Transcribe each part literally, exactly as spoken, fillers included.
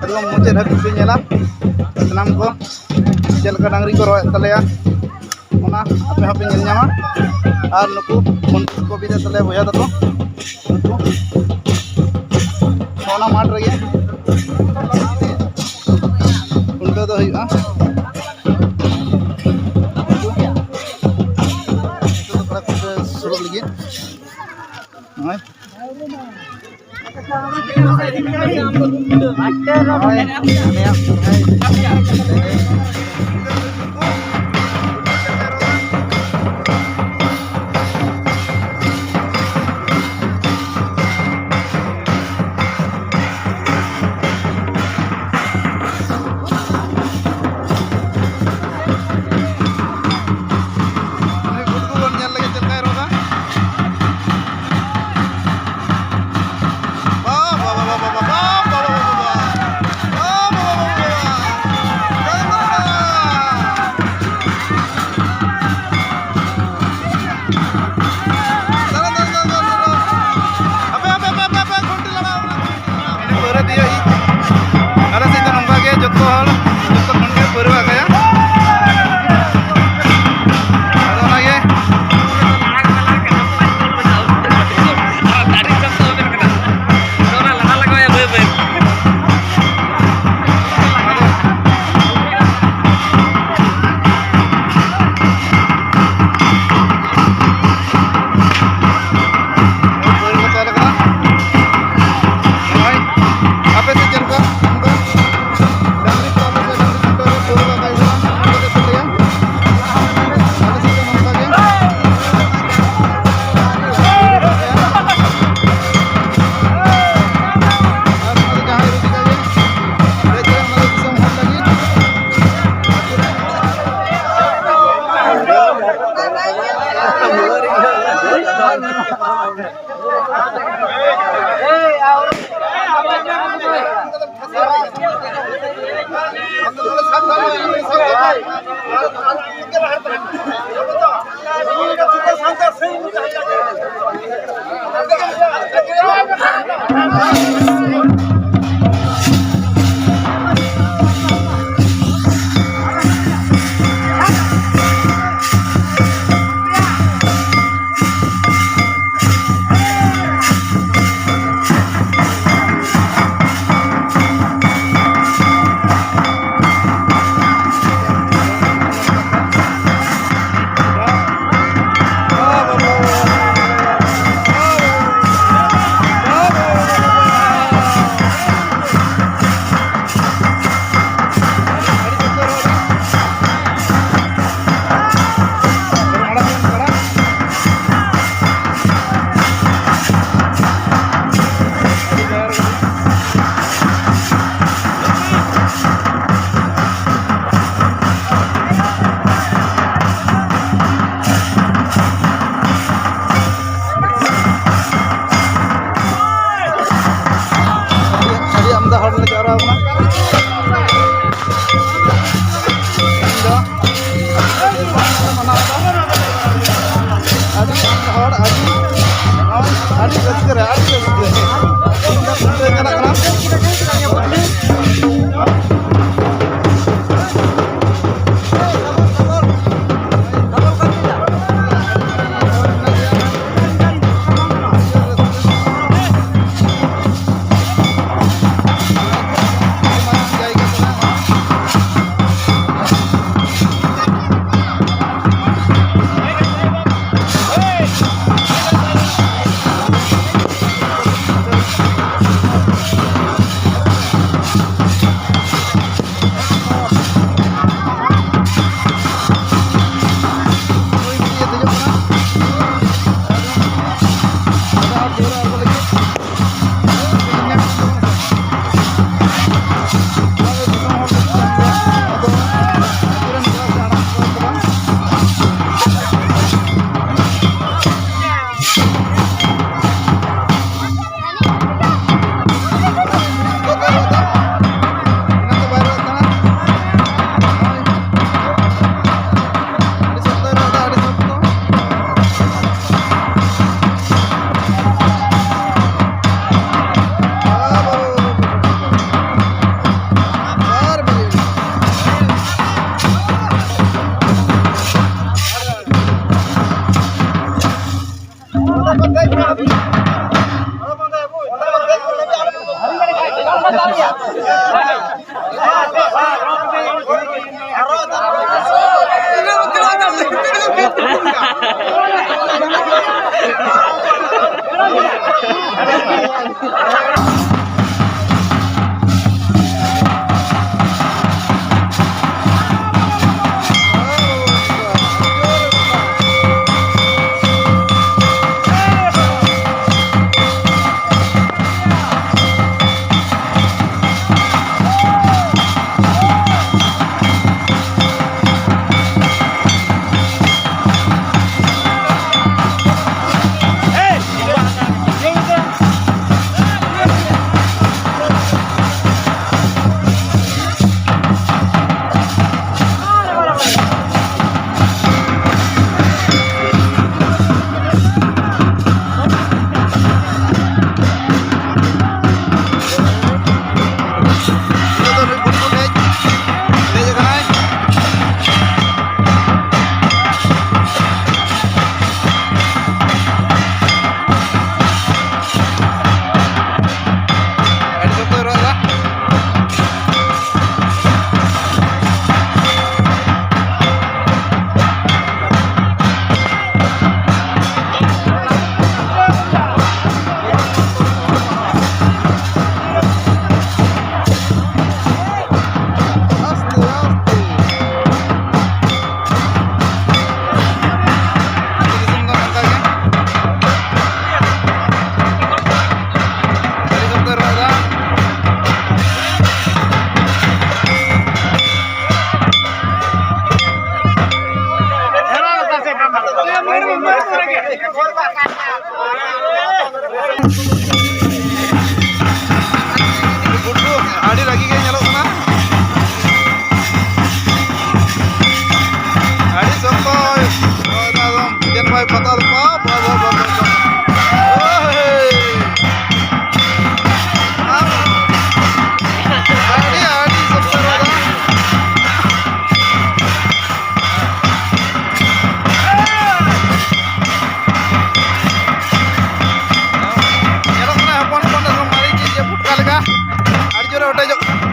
ᱮᱠᱫᱚᱢ ᱢᱩᱪᱟᱹᱫ ᱦᱟᱹᱵᱤᱡ ᱯᱮ ᱧᱮᱞᱟ᱾ ᱥᱟᱱᱟᱢ ᱠᱚ ᱪᱮᱫ ᱞᱮᱠᱟ ᱰᱟᱝᱨᱤ ᱠᱚ ᱨᱚᱦᱚᱭᱮᱫ ᱛᱟᱞᱮᱭᱟ, ᱚᱱᱟ ᱟᱯᱮ ᱦᱚᱸᱯᱮ ᱧᱮᱞ ᱧᱟᱢᱟ᱾ ᱟᱨ ᱱᱩᱠᱩ ᱵᱚᱱᱫᱩᱠ ᱠᱚ ᱵᱤᱫ ᱮᱫ ᱛᱟᱞᱮᱭᱟ ᱵᱚᱭᱦᱟ ᱛᱟᱠᱚ, ᱱᱩᱠᱩ ᱱᱚᱜᱼᱚ ᱱᱟ ᱢᱟᱴᱷ ᱨᱮᱜᱮ ᱠᱷᱩᱱᱴᱟᱹᱣ ᱫᱚ ᱦᱩᱭᱩᱜᱼᱟ᱾ ᱱᱤᱛᱚᱜ ᱫᱚ ᱠᱚᱲᱟ ᱠᱚ ᱥᱩᱨᱩᱜ ᱞᱟᱹᱜᱤᱫ᱾ ᱱᱚᱜᱼᱚᱭ᱾ ᱩᱱᱤ ᱜᱩᱰᱜᱩ ᱵᱚᱱ ᱧᱮᱞ ᱞᱮᱜᱮ ᱪᱮᱫ ᱞᱮᱠᱟᱭ ᱨᱚᱜᱟ᱾ ᱵᱟ, ᱵᱟ, ᱵᱟ᱾ ᱟᱹᱰᱤ ᱦᱚᱲ, ᱟᱹᱰᱤ, ᱟᱹᱰᱤ ᱨᱟᱹᱥᱠᱟᱹ ᱨᱮ, ᱟᱹᱰᱤ ᱨᱟᱹᱥᱠᱟᱹ᱾ ᱤᱧ ᱫᱚ ᱪᱟᱞᱟᱜ ᱠᱟᱱᱟ᱾ ᱨᱟᱹᱜᱤ ᱜᱮ ᱧᱮᱞᱚᱜ ᱠᱟᱱᱟ᱾ ᱟᱹᱰᱤ ᱥᱚᱠᱛᱚ ᱮᱠᱫᱚᱢ ᱡᱮᱱ ᱵᱷᱟᱭ ᱯᱟᱛᱟ ᱫᱚ ᱵᱟᱯ, ᱵᱟᱯ, ᱵᱟᱯ, ᱵᱟᱯ, ᱵᱟᱯ᱾ ᱳᱭ! ᱟᱹᱰᱤ, ᱟᱹᱰᱤ ᱥᱚᱠᱛᱚ ᱨᱚᱲ ᱫᱟ᱾ ᱧᱮᱞᱚᱜ ᱠᱟᱱᱟ ᱦᱚᱯᱚᱱ ᱦᱚᱯᱚᱱ ᱮᱠᱫᱚᱢ ᱢᱟᱨᱮ ᱪᱮᱫ ᱡᱟᱹᱯᱩᱫ ᱠᱟᱜ ᱞᱮᱠᱟ, ᱟᱹᱰᱤ ᱡᱳᱨᱮ ᱚᱴᱮᱡᱚᱜ ᱠᱟᱱᱟ᱾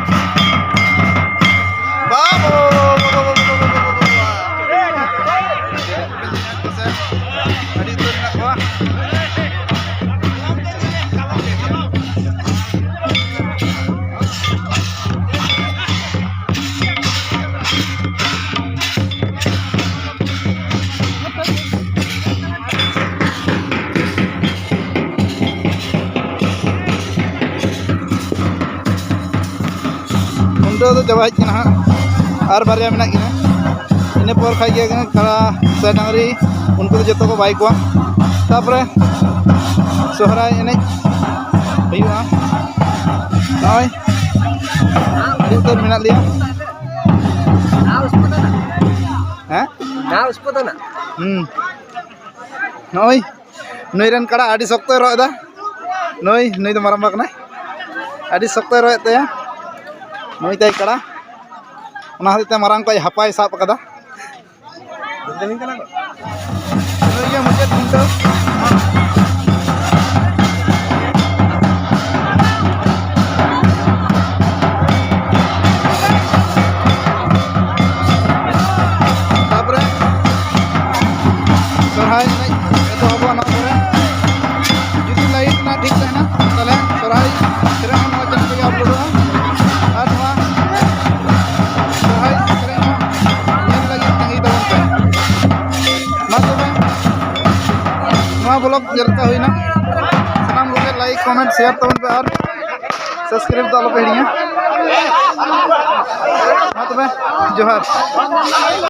ᱵᱟᱵᱚ, ᱵᱟᱵᱚ, ᱵᱟᱵᱚ, ᱵᱟᱵᱚ, ᱵᱟᱵᱚ, ᱵᱟᱵᱚ᱾ ᱟᱹᱰᱤ ᱩᱛᱟᱹᱨ ᱢᱮᱱᱟᱜ ᱠᱚᱣᱟ᱾ ᱠᱷᱩᱱᱴᱟᱹᱣ ᱫᱚ ᱪᱟᱵᱟ ᱦᱮᱡ ᱠᱟᱱᱟ ᱦᱟᱸᱜ, ᱟᱨ ᱵᱟᱨᱭᱟ ᱢᱮᱱᱟᱜ ᱠᱤᱱᱟ᱾ ᱤᱱᱟᱹ ᱯᱚᱨ ᱠᱷᱟᱡ ᱜᱮ ᱠᱟᱲᱟ ᱥᱮ ᱰᱟᱝᱨᱤ, ᱩᱱᱠᱩ ᱫᱚ ᱡᱚᱛᱚ ᱠᱚ ᱵᱟᱭ ᱠᱚᱣᱟ᱾ ᱛᱟᱯᱚᱨᱮ ᱥᱚᱦᱨᱟᱭ ᱮᱱᱮᱡ ᱦᱩᱭᱩᱜᱼᱟ᱾ ᱱᱚᱜᱼᱚᱭ ᱟᱹᱰᱤ ᱩᱛᱟᱹᱨ ᱢᱮᱱᱟᱜ ᱞᱮᱭᱟ᱾ ᱦᱮᱸ? ᱦᱩᱸ᱾ ᱱᱚᱜᱼᱚᱭ ᱱᱩᱭ ᱨᱮᱱ ᱠᱟᱲᱟ ᱟᱹᱰᱤ ᱥᱚᱠᱛᱚᱭ ᱨᱚᱜ ᱮᱫᱟ᱾ ᱱᱩᱭ, ᱱᱩᱭ ᱫᱚ ᱢᱟᱨᱟᱝᱵᱟ ᱠᱟᱱᱟᱭ᱾ ᱟᱹᱰᱤ ᱥᱚᱠᱛᱚᱭ ᱨᱚᱜ ᱮᱫ ᱛᱟᱭᱟ᱾ ᱱᱩᱭ ᱛᱟᱭ ᱠᱟᱲᱟ᱾ ᱚᱱᱟ ᱦᱚᱛᱮᱡ ᱛᱮ ᱢᱟᱨᱟᱝ ᱠᱚᱭ ᱦᱟᱯᱟᱭ ᱥᱟᱵ ᱟᱠᱟᱫᱟ᱾ ᱱᱩᱭ ᱜᱮ ᱢᱩᱪᱟᱹᱫ ᱠᱷᱩᱱᱴᱟᱹᱣ᱾ ᱛᱟᱯᱚᱨᱮ ᱥᱚᱨᱦᱟᱭ ᱮᱱᱮᱡ ᱮᱛᱚᱦᱚᱵᱚᱜᱼᱟ ᱱᱚᱣᱟ ᱯᱚᱨᱮ᱾ ᱡᱩᱫᱤ ᱞᱟᱭᱤᱴ ᱨᱮᱱᱟᱜ ᱴᱷᱤᱠ ᱛᱟᱦᱮᱱᱟ, ᱛᱟᱦᱚᱞᱮ ᱥᱚᱨᱦᱟᱭ ᱥᱮᱨᱮᱧ ᱦᱚᱸ ᱱᱚᱣᱟ ᱪᱮᱱᱮᱞ ᱨᱮᱜᱮ ᱟᱯᱞᱳᱰᱚᱜᱼᱟ᱾ ᱟᱨ ᱱᱚᱣᱟ ᱥᱚᱨᱦᱟᱭ ᱥᱮᱨᱮᱧ ᱦᱚᱸ ᱧᱮᱞ ᱞᱟᱹᱜᱤᱫ ᱛᱟᱺᱜᱤ ᱛᱟᱵᱚᱱ ᱯᱮ᱾ ᱢᱟ ᱛᱚᱵᱮ, ᱱᱚᱣᱟ ᱵᱞᱚᱜ ᱪᱮᱫ ᱞᱮᱠᱟ ᱦᱩᱭᱱᱟ? ᱥᱟᱱᱟᱢ ᱠᱚᱜᱮ ᱞᱟᱭᱤᱠ, ᱠᱚᱢᱮᱱᱴ, ᱥᱮᱭᱟᱨ ᱛᱟᱵᱚᱱ ᱯᱮ ᱟᱨ ᱥᱟᱵᱥᱠᱨᱟᱭᱤᱵ ᱫᱚ ᱟᱞᱚ ᱯᱮ ᱦᱤᱲᱤᱧᱟ᱾ ᱢᱟ ᱛᱚᱵᱮ, ᱡᱚᱦᱟᱨ᱾